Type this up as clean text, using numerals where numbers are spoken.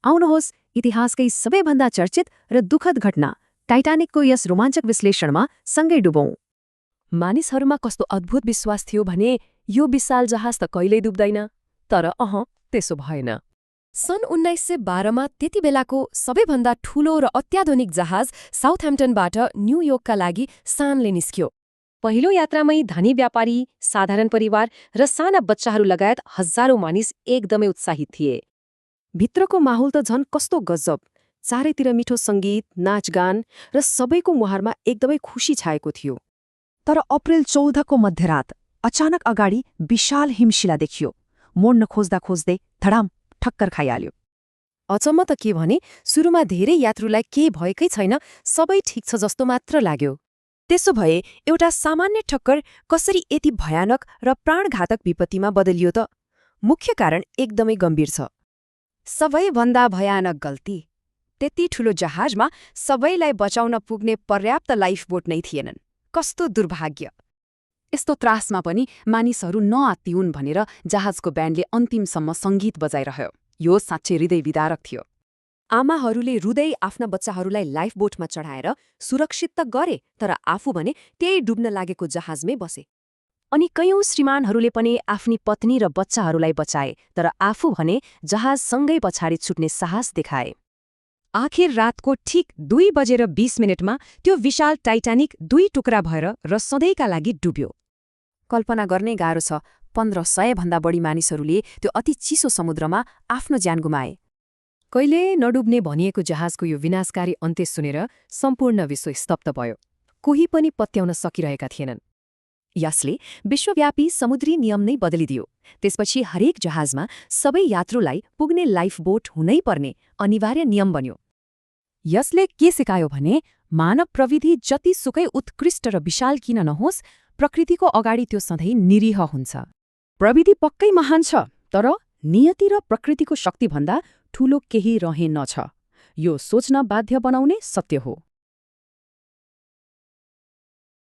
आउनुहोस् इतिहासकै सबैभन्दा चर्चित र दुःखद घटना टाइटानिकको यस रोमाञ्चक विश्लेषणमा सँगै डुबौं। मानिसहरूमा कस्तो अद्भुत विश्वास थियो भने यो विशाल जहाज त कहिल्यै डुब्दैन, तर त्यसो भएन। सन् 1912मा त्यति बेलाको सबैभन्दा ठूलो र अत्याधुनिक जहाज साउथह्याम्पटनबाट न्युयोर्कका लागि सानले निस्क्यो। पहिलो यात्रामै धनी व्यापारी, साधारण परिवार र साना बच्चाहरू लगायत हजारौं मानिस एकदमै उत्साहित थिए। भित्रको माहौल त झन् कस्तो गजब, चारैतिर मिठो सङ्गीत, नाचगान र सबैको मुहारमा एकदमै खुसी छाएको थियो। तर अप्रिल 14 को मध्यरात अचानक अगाडि विशाल हिमशिला देखियो। मोड्न खोज्दा खोज्दै धडाम ठक्कर खाइहाल्यो। अचम्म त के भने सुरुमा धेरै यात्रुलाई केही भएकै छैन, सबै ठिक छ जस्तो मात्र लाग्यो। त्यसो भए एउटा सामान्य ठक्कर कसरी यति भयानक र प्राणघातक विपत्तिमा बदलियो त? मुख्य कारण एकदमै गम्भीर छ। सबैभन्दा भयानक गल्ती, त्यति ठूलो जहाजमा सबैलाई बचाउन पुग्ने पर्याप्त लाइफबोट नै थिएनन्। कस्तो दुर्भाग्य! यस्तो त्रासमा पनि मानिसहरू नआत्तिउन् भनेर जहाजको ब्यान्डले अन्तिमसम्म सङ्गीत बजाइरह्यो। यो साँच्चै हृदय विदारक थियो। आमाहरूले रुँदै आफ्ना बच्चाहरूलाई लाइफबोटमा चढाएर सुरक्षित त गरे, तर आफू भने त्यही डुब्न लागेको जहाजमै बसे। अनि कयौं श्रीमानहरूले पनि आफ्नी पत्नी र बच्चाहरूलाई बचाए, तर आफू भने जहाजसँगै पछाडि छुट्ने साहस देखाए। आखिर रातको ठिक 2:20 त्यो विशाल टाइटानिक 2 टुक्रा भएर र सधैँका लागि डुब्यो। कल्पना गर्नै गाह्रो छ, 1500 भन्दा बढी मानिसहरूले त्यो अति चिसो समुद्रमा आफ्नो ज्यान गुमाए। कहिले नडुब्ने भनिएको जहाजको यो विनाशकारी अन्त्य सुनेर सम्पूर्ण विश्व स्तब्ध भयो। कोही पनि पत्याउन सकिरहेका थिएनन्। यसले विश्वव्यापी समुद्री नियम नै बदलिदियो। त्यसपछि हरेक जहाजमा सबै यात्रुलाई पुग्ने लाइफबोट हुनै पर्ने अनिवार्य नियम बन्यो। यसले के सिकायो भने मानव प्रविधि जतिसुकै उत्कृष्ट र विशाल किन नहोस्, प्रकृतिको अगाडि त्यो सधैँ निरीह हुन्छ। प्रविधि पक्कै महान छ, तर नियति र प्रकृतिको शक्तिभन्दा ठूलो केही रहेनछ। यो सोच्न बाध्य बनाउने सत्य हो।